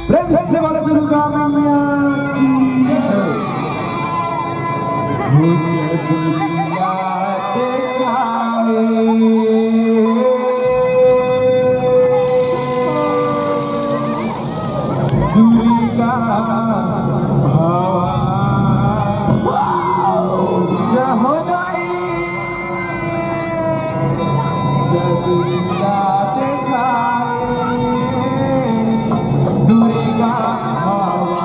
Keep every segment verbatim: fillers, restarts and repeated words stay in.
प्रेम से बोलो दुर्गा मैया की जय। भुज दुनिया देखाए दुर्गा भवानी। जय हो दाई। जय दुर्गा देखाए दुर्गा भवानी।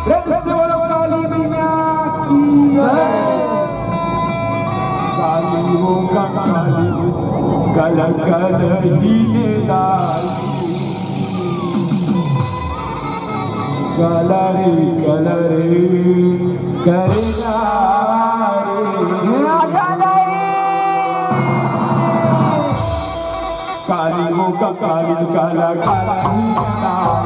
प्रेम से बोलो काली मैया की जय। काली वो कंकाली, कल कल ही लाल। काला रे, काला रे, करे ना रे। काली वो कंकाली, काला काला ही लाल।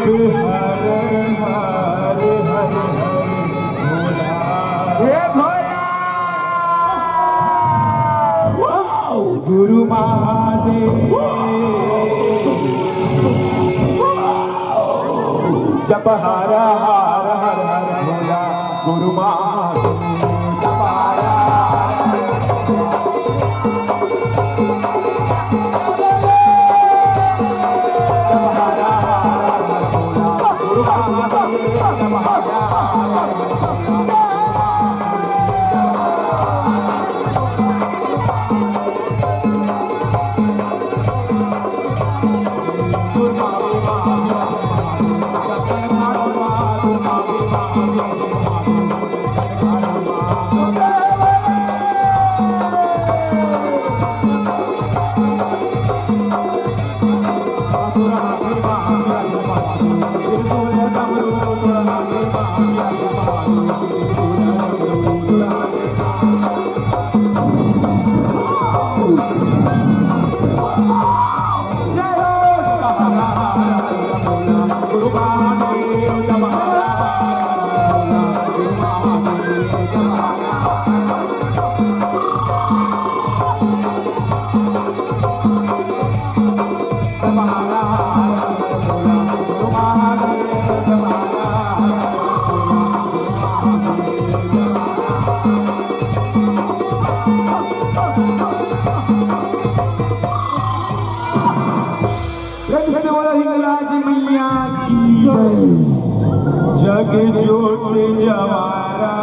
हर हर हर हर भोला। हे भोला। गुरु महादेव। जप हर हर हर हर भोला। गुरु महादेव। जप हर हर प्रेम से बोलो हिंगलाज मैया की जय। जग जोत जवारा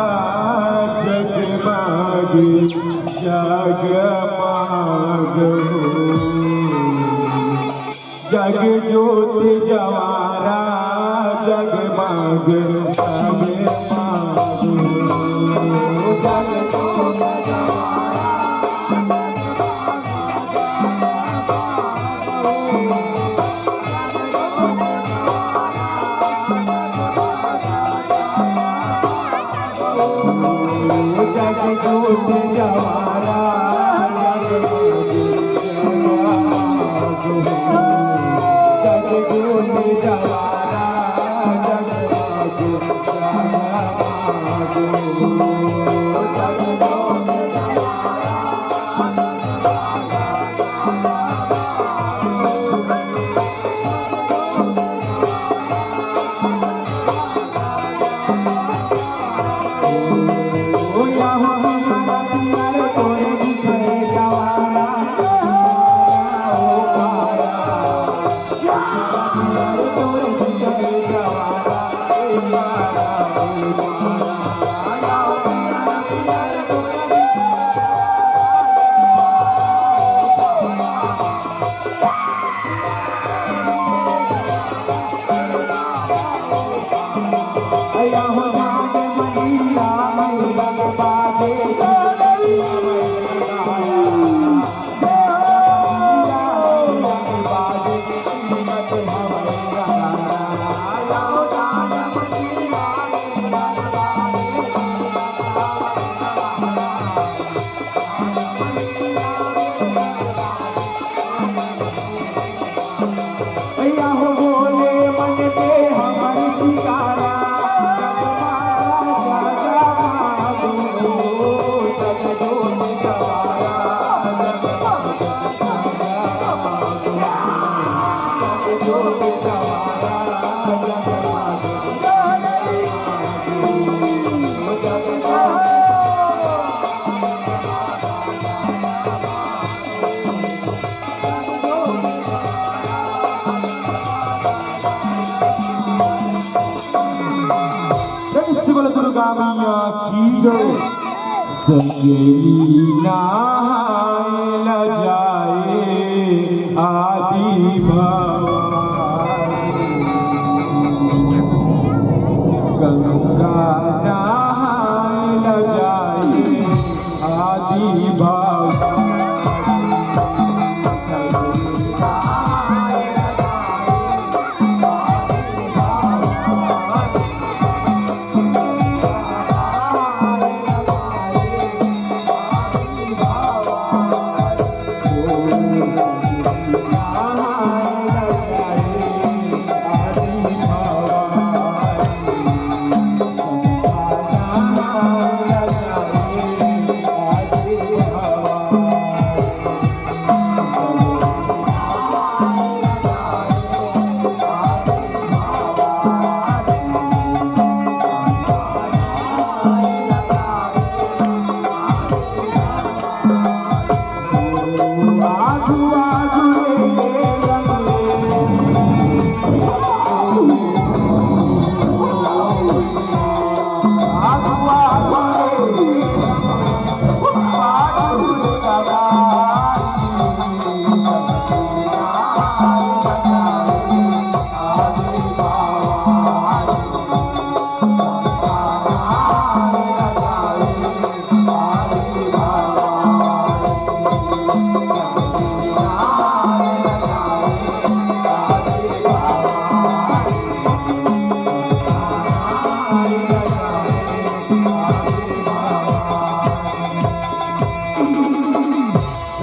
जगमग जगमग हो। जग जोत जवारा जगमग जगमग हो। जग जोत जवारा प्रेम से बोलो दुर्गा मैया की जय। संगेली नहाए ला जाए आदि भवानी। गंगा नहाए ला जाए आदि भवानी।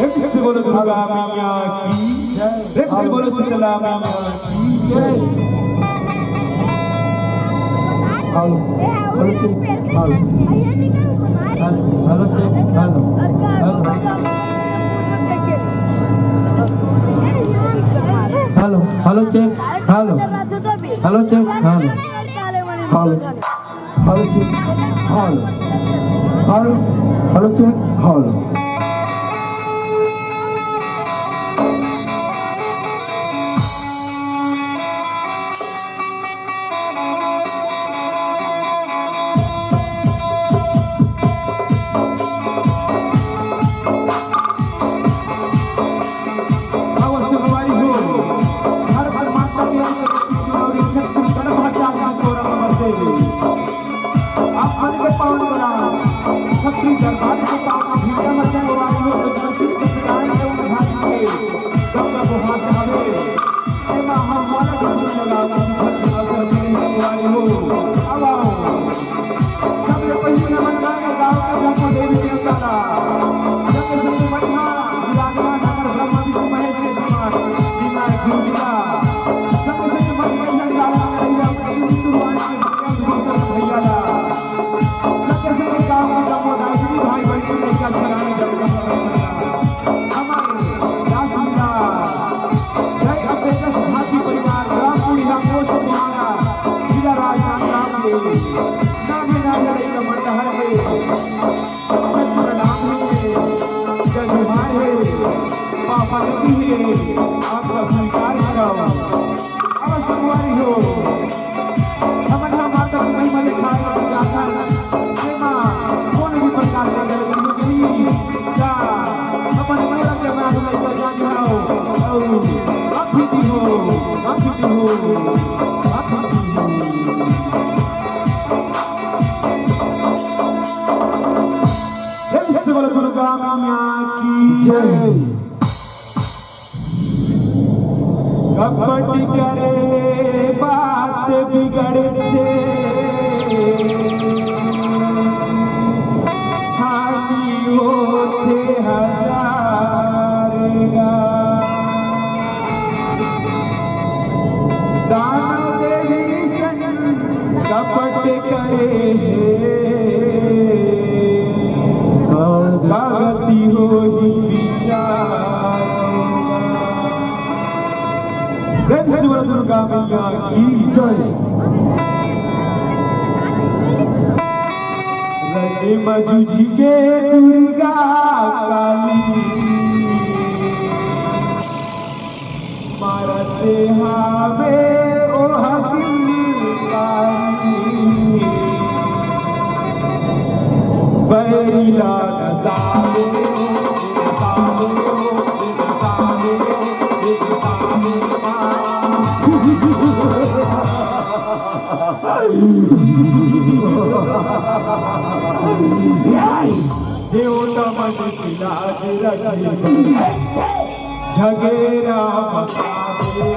प्रेम से बोलो दुर्गा मैया की जय। प्रेम से बोलो शीतला मैया की जय। Hello, hello, check. Hello. Hello, check. Hello. Hello. Hello, hello, check. Hello. Hello, check. Hello. Hello, check. Hello. Hello. Hello, check. Hello. अवश्य हमारी हो। हर हर माता की और इच्छा तुम कर्म हत्या को रंग बसे। आप मन के पावन करा, छत्री दरबार के पावन भीतर में जब वाली हो, तो दर्शित सत्यनारायण के उद्धार के, जब जब वहाँ जावे, तेरा हम वाला दुश्मन लगा, भक्त अवसर देने वाली हो। अब आओ। सबले पहिले नमन गाय गाँव के जम्मो देवी देवता ला। जब जब बढ़िया विराजमान हमर ब्रह्मा विष्णु महेश के समान विनायक गुरु जी ला। जब जब बढ़िया विराजमान रहिया, विष्णु भगवान के भैया ला। जब जब गाँव के जम्मो दाई भाई बहन के लइका सराने जब जब हमारे राजलीला। जय अम्बेडकर हाथी परिवार, रामपुरी रामोस महाराज, जिला राजनांदगांव के, नामे नामे लइका मंडहर के, प्रणाम है, जय जोहार है, पापा नदी है, आपका संस्कार कराओ। अब संगवारी हो, हमन ह माता के महिमा ले खाए वाला जाथन, जेमा कोनो भी प्रकार के गलती हो गई, या अपन पूरा के मैं आप लोग को जान जाओ, और माफी दी हो, माफी दी हो, माफी दी हो। जय जय बोलो दुर्गा मैया की जय। कपट करे ले बात बिगड़थे, हानि होथे हजार गाय। दानव देवी सन कपट करे हे, का गति होही विचार। प्रेम से बोलो दुर्गा मैया की जय। रड़े मजुझ के दुर्गा काली, मारत हावे ओह किलकारी। बैरी ला नसावे, नसावे, नसावे, नसावे। देवता मन की लाज रखे, झगेरा मचावे।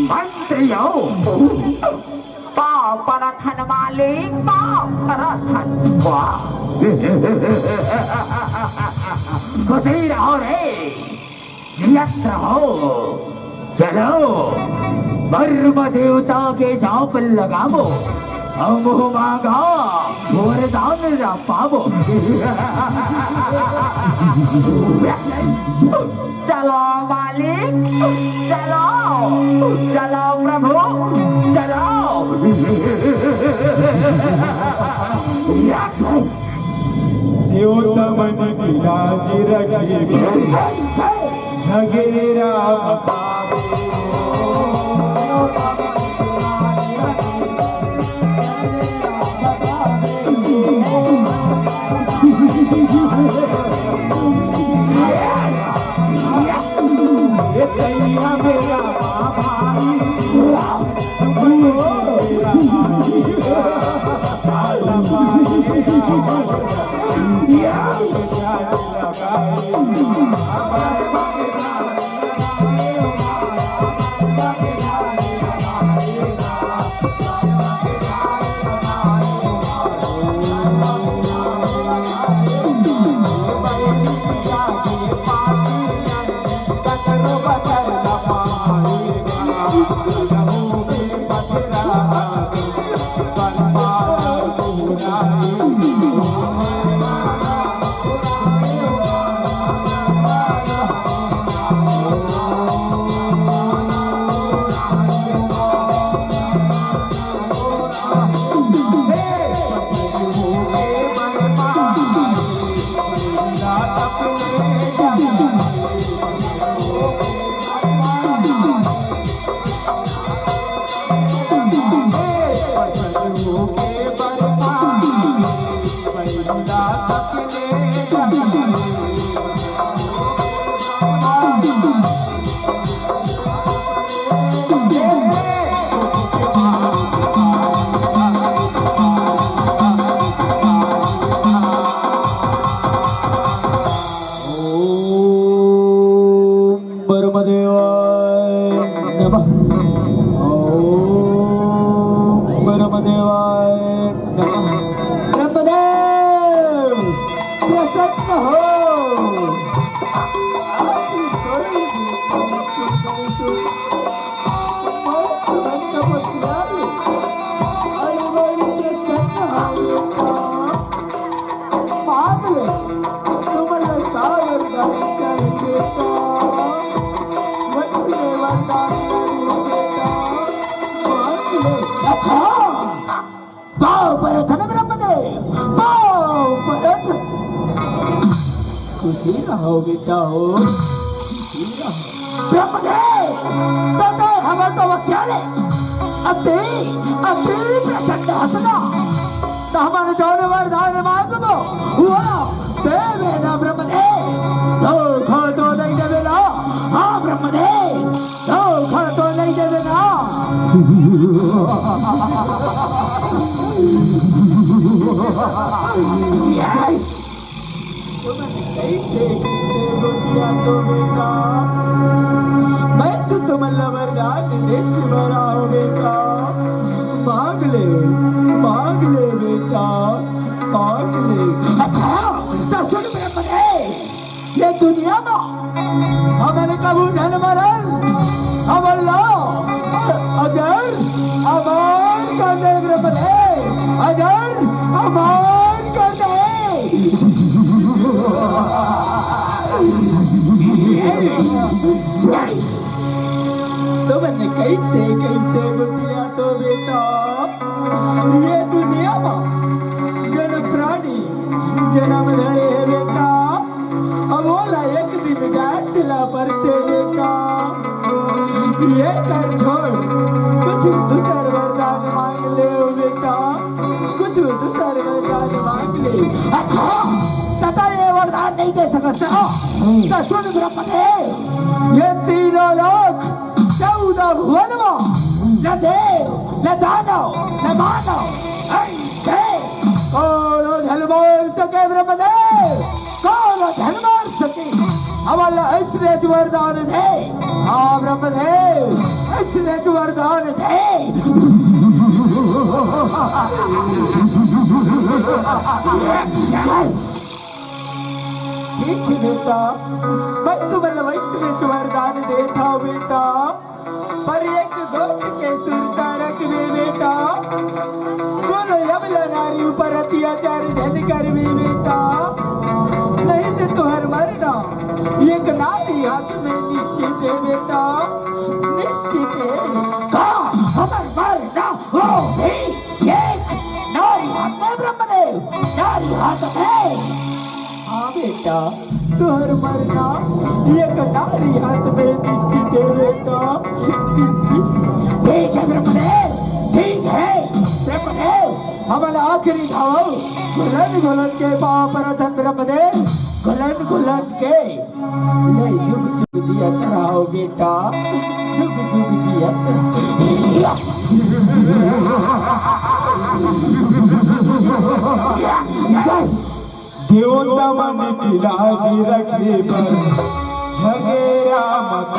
मंत्री हो, पाँव परत हन मालिक, पाँव परत हन। वाह। खुशी रहो रे, जियत रहो। चलो, ब्रह्म देवता के जाप लगाबो, अउ मुँह मांगा वरदान ला पाबो। चलो मालिक, चलो, चलो प्रभु, चलो। देवता मन की लाज रखे, झगेरा बतावे। ओम ब्रह्मदेवाय नमः। ओम ब्रह्मदेवाय नमः। ब्रह्मदेव प्रसन्न हो। अच्छा, पाँव परत हन ब्रह्मदेव, पाँव परत। खुशी रहो बेटा हो, खुशी रहो। ब्रह्मदेव, तोते हमर तपस्या ले अति, अति प्रसन्न हस ना। त हमन जौन वरदान मांगबो, वो देबे ना ब्रह्मदेव। धोखा तो नहीं देबे ना। हाँ ब्रह्मदेव, धोखा तो नहीं देबे ना। Yes। तुमन कइसे, कइसे गोठियाथो बेटा? मैं तो तुमन ला वरदान देके बर आहों बेटा। मांग ले, मांग ले बेटा, मांग ले। अच्छा, त सुन मेरे बड़े, ये दुनिया मा हमन कभू झन मरन, हमन ला अजर अमर कर दे रे बने, अजर अमर कर दे। तुमन कइसे कइसे गोठियाथो बेटा, ये दुनिया मा जन प्राणी जनम धरे हे बेटा, अब ओला एक दिन जाए ला परथे बेटा। ये कर छोड़, कुछ दूसर वरदान मांग ले बेटा, कुछ दूसर वरदान मांग ले। अच्छा, त तैं ये वरदान नहीं दे सकत ना? त सुन ब्रह्मदेव, ये तीनों लोक चौदह भुवन मा न देव, न दानव, न मानव, ऐसे कोनो झन मार सके ब्रह्मदेव, कोनो झन मार सके। हमन ला अइसने वरदान दे। हाँ ब्रह्मदेव, अइसने वरदान दे। ठीक है बेटा, मैं तुमन ला वइसने वरदान देत हँव बेटा, पर एक गोठ के सुरता रखबे बेटा, कोनो अबला नारी ऊपर अत्याचार झन करबे बेटा, नहीं तो तुँहर मरना एक नारी हाथ में निश्चित हे बेटा, निश्चित हे। का हमर मरना वो भी एक नारी हाथ में ब्रह्मदेव, नारी हाथ में? हाँ बेटा, तुँहर मरना एक नारी हाथ में निश्चित हे बेटा। ठीक है ब्रह्मदेव, ठीक है ब्रह्मदेव, हमन आखिरी घाव घुलन घुलन के पाँव परत हन ब्रह्मदेव, घुलन घुलन के। ले जुग जुग जियत रहो बेटा, जुग जुग जियत रहो। देवता मन के लाज रखे बर झगेरा मत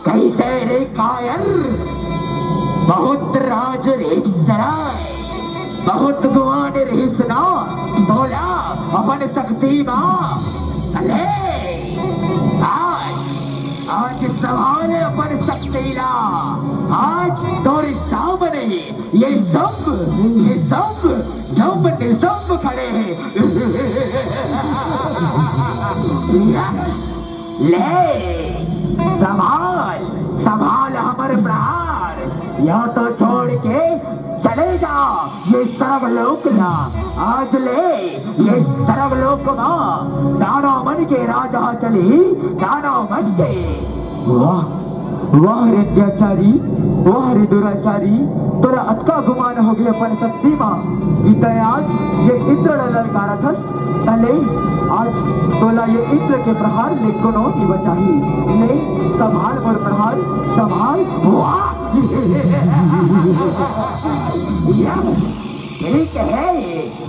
कइसे रे कायर, बहुत राज रिहिस चला, बहुत गुआन रिहिस ना, तोला अपन शक्ति मा। अले, आज, आज संभाल अपन शक्ति ला, आज तोर सामने ये सब, ये सब, सब निसब खड़े हैं। ले, संभाल, संभाल हमर प्राण, या तो छोड़ के चले जा ये सर्वलोक ला। आज ले ये सर्वलोक मा दानव मन के राज चलही, दानव मन के। वाह, वाह रे अत्याचारी, वाह रे दुराचारी, तोला अतका गुमान होगे अपन शक्ति मा कि तैं आज ये इंद्र ला ललकारत हस। त ले, आज तोला ये इंद्र के प्रहार ले कोनो नइ बचाही। ले, संभाल मोर प्रहार, संभाल। वाह! ठीक है,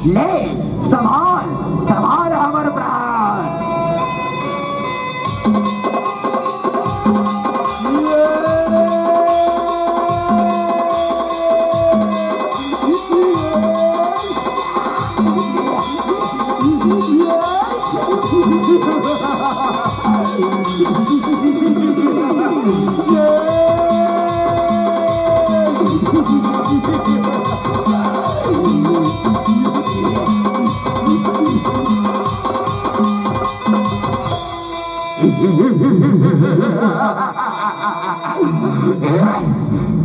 ले, संभाल, संभाल हमर प्राण।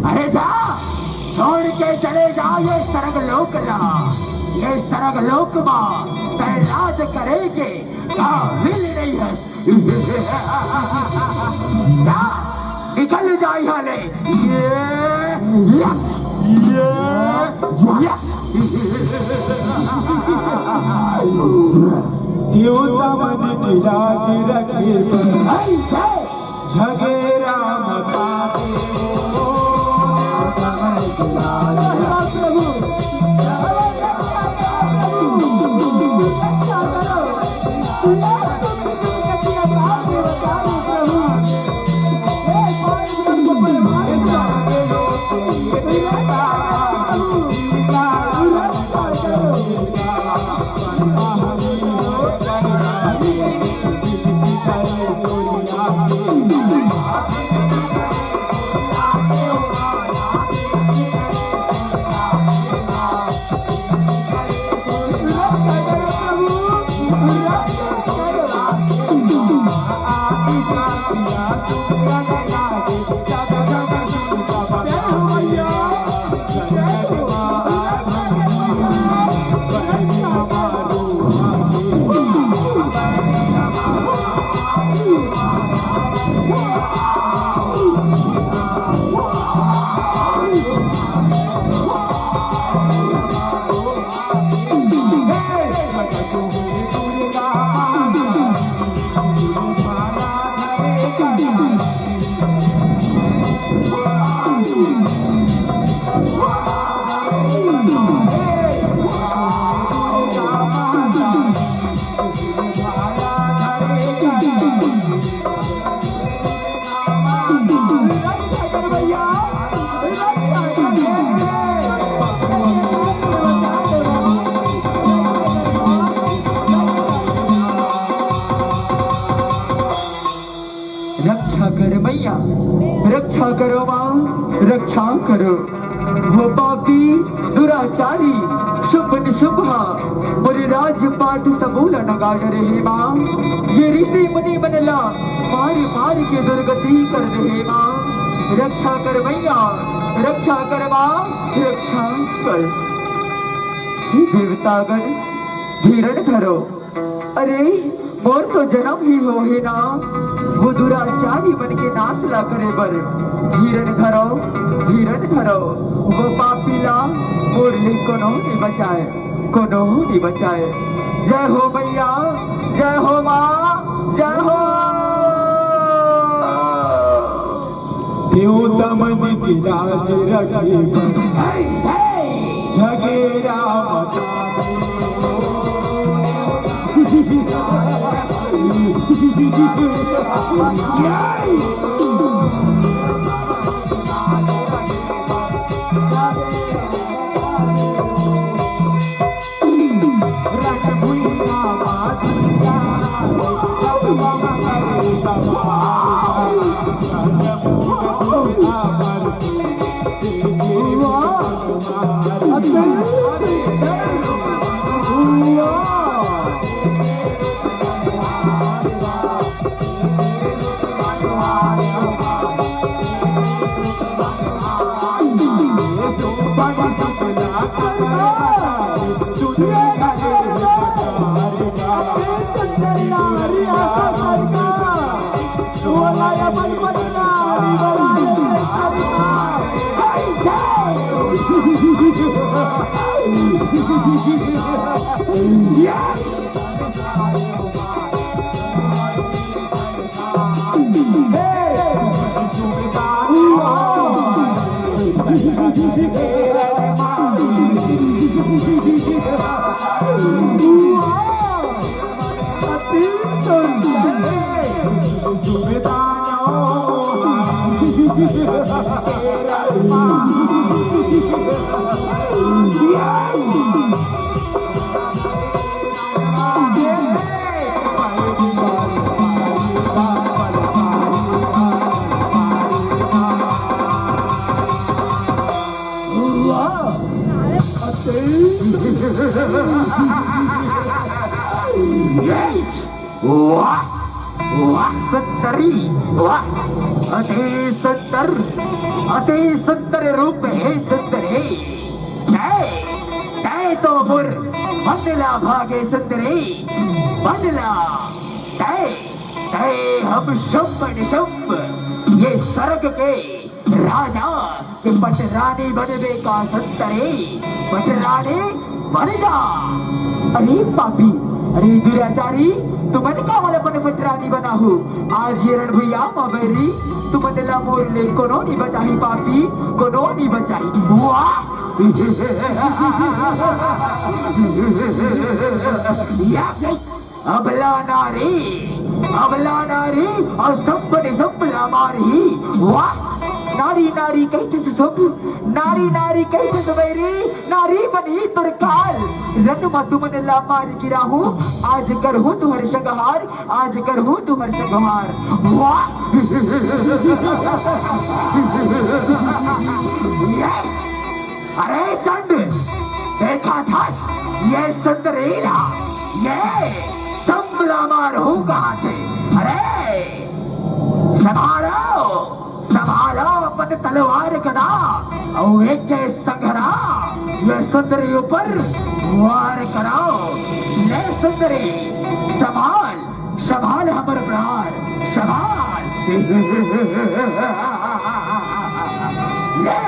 अरे जा, छोड़ के चले जा ये सर्वलोक ला। ये सरग लोक मा तैं राज करे के काबिल नहीं है। जा, निकल जा यहाँ ले। ये, या, ये, या। देवता मन के राज रखे बर। ऐसे। झगेरा मचा दे हो। रक्षा कर मैया, रक्षा करो माँ, रक्षा करो। वो पापी दुराचारी शुभ निशुभ मोर राजपाट समूल नगा डरे हे माँ। ये ऋषि मुनि मन ला मार मार के दुर्गति कर दे हे माँ। रक्षा कर मैया, रक्षा कर माँ, रक्षा कर। हे देवतागण, धीरन धरो। अरे, मोर तो जनम ही होहे ना, वो दुराचारी मन के नाश ला करे बर। धीरन धरो, धीरन धरो, वो पापी ला मोर ले कोनो नइ बचाय, कोनो नइ बचाय। जय हो मैया, जय हो माँ, जय हो। देवता मन के राज रखे बर। झगेरा मचा दे। वाह, वाह, सुंदरी, वाह, अति सुंदर, अति सुंदर रूप हे सुंदरी। जय, जय। तो मोर मन ला भागे सुंदरी, मन ला। तय, तय हम शंभ निशंभ, ये स्वर्ग के राजा के पटरानी बनबे का सुंदरी, पटरानी बन जा। अरे पापी, अरे दुराचारी, तुमन का वाला पन पटरानी बनाहू? आज ये रणभुइया म बैरी, तुमन ला मोर ले कोनो नी बचाही पापी, कोनो नी बचाही। वाह! या, या, अबला नारी, अबला नारी, अउ शंभ निशंभ लामारी। वाह! नारी, नारी कहिथे शंभ, नारी, नारी कहिथे बैरी, नारी बनही तोर काल। रण म तुमन लामारी गिराहू, आज करहू तुहर संहार, आज करहू तुहर संहार। वाह! ये, अरे चंड, देखा था ये सुंदरी ला, ये शंभ लामार हूँ कहा थे। अरे संभालो, संभालो अपन तलवार गदा, अउ एक के संघरा ये सुंदरी ऊपर वार कराओ। ले सुंदरी, संभाल, संभाल हमर प्राण, संभाल। ले।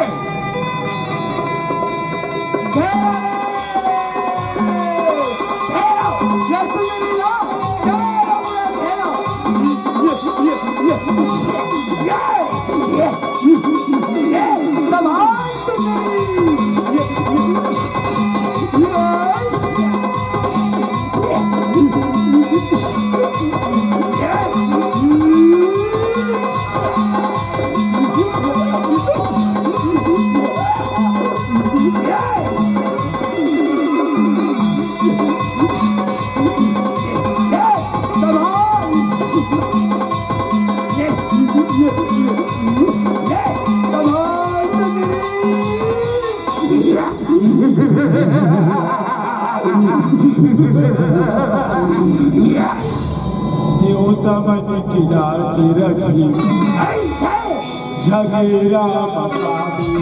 जय भैरव, जय सुंदरी लाल, जय भैरव। देवता मन के लाज रखी, झगेरा मचा दे।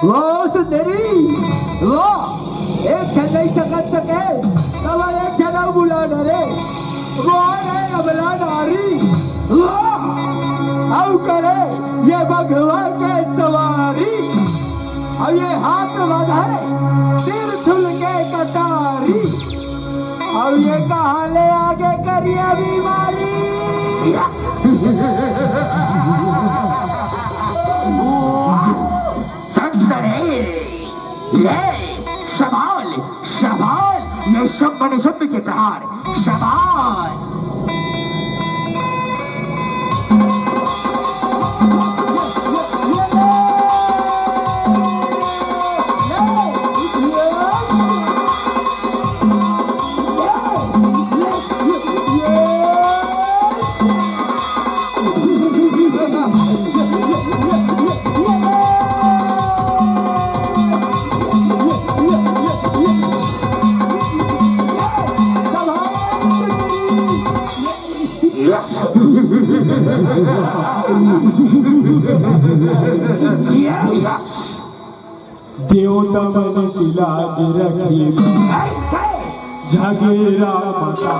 वो सुंदरी, वो एक झन नहीं सकत सके, तब एक झन अउ बुला न रे। वो रे अबला नारी, वो अउ करे ये बघवा के सवारी, अउ ये हाथ में है त्रिशूल के कटारी। अउ ये कहाँ ले आगे करिया बीमारी? संतरे, ले, संभाल, संभाल, ये शंभ निशंभ के प्रहार, संभाल। देवता मन के लाज रखे, झगेरा मचा।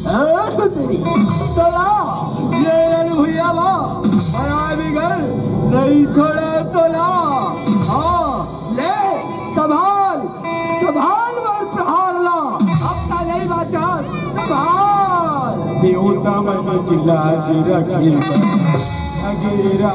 ए, सुंदरी, तोला, ये अनु भैया बा, बड़ा बिगड़, नहीं छोड़े तोला। हाँ, ले, संभाल, संभाल मोर प्रहार ला, अब त नहीं बाचस, संभाल। देवता मन के लाज रखे, अगेरा।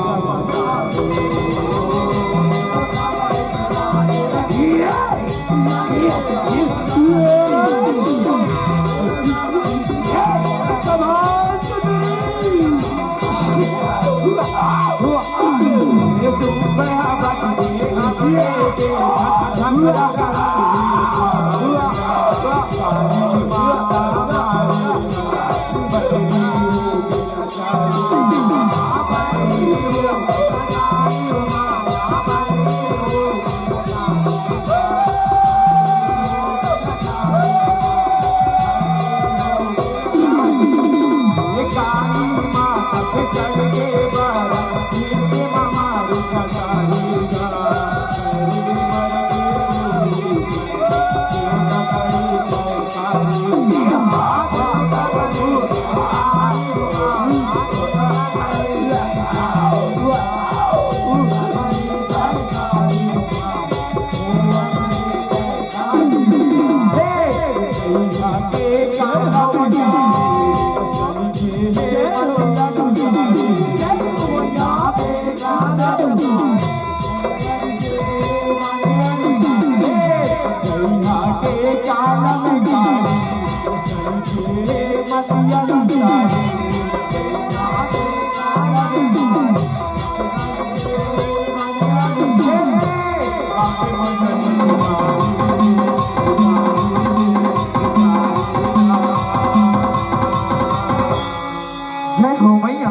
जय हो मैया,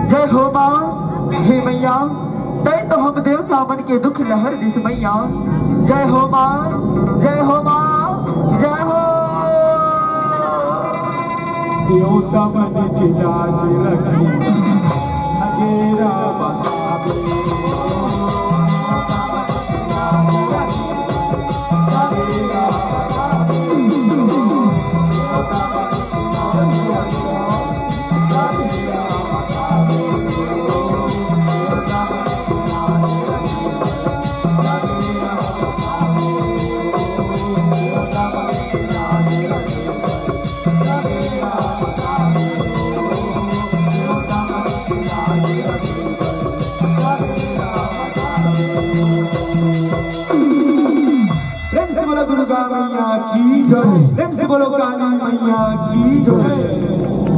जय हो माँ। हे मैया, तै तो हम देवता मन के दुख लहर दिस मैया। जय हो माँ, जय हो माँ, जय हो। देवता मन के लाज रखे, अगेरा बतावे। मैया की जय। प्रेम से बोलो काली मैया की जय।